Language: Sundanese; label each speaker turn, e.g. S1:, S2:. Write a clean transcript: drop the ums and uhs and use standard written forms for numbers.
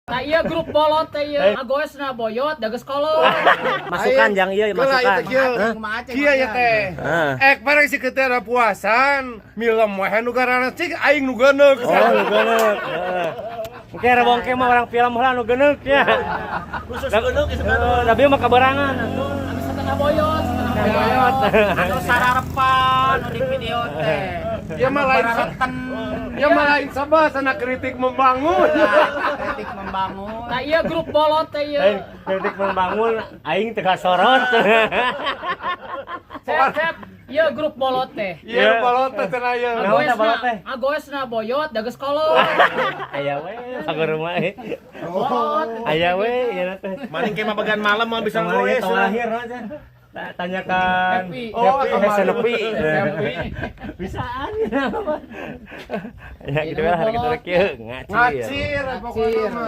S1: Nah, iya grup bolot teh ieu. Agoesna boyot da geus kolot.
S2: Masukan jang ieu
S3: Kela
S2: masukan.
S3: itu kieu. Kieu ya teh.
S2: Heeh.
S3: Ek bareng si ketera puasan, milem we nu garana cik aing nu geuneuk.
S2: Oh, nu geuneuk. Heeh. Mungkin rebongke mah orang film heula nu geuneuk ya.
S4: Khusus geuneuk geus.
S2: Heeh, tapi mah kaberangan atuh.
S1: Anu setengah boyot, setengah boyot.
S2: Boyot.
S5: Anu sararepan nu di video teh.
S3: Ya mah lain.
S5: Barareten.
S3: Ya mah lain sabah sana kritik membangun.
S5: Kritik membangun.
S1: Nah, iya grup bolot teh ieu.
S2: Lain kritik membangun aing teu kasorot.
S1: Cep, cep, ieu grup bolot teh.
S3: Iya bolot teh cenah ieu.
S2: Naon tah bolot teh?
S1: Agoesna boyot da geus kolot.
S2: Aya we pagur rumah.
S1: Bolot.
S2: Aya we ieu teh.
S4: Maning ke mah bagian malam mah bisa
S2: Kemarin
S4: ngoes.
S2: tahun lahir no, Cen. Tanyakan
S1: Happy.
S3: Oh,
S2: Happy,
S3: kemarin.
S2: hese nepi.
S1: Happy.
S2: Bisaan ya apa. Ya gitu
S1: Ini
S2: lah
S1: mah
S2: gitu
S1: bolot.
S2: kieu ngacir.
S3: Ngacir pokoknya mah.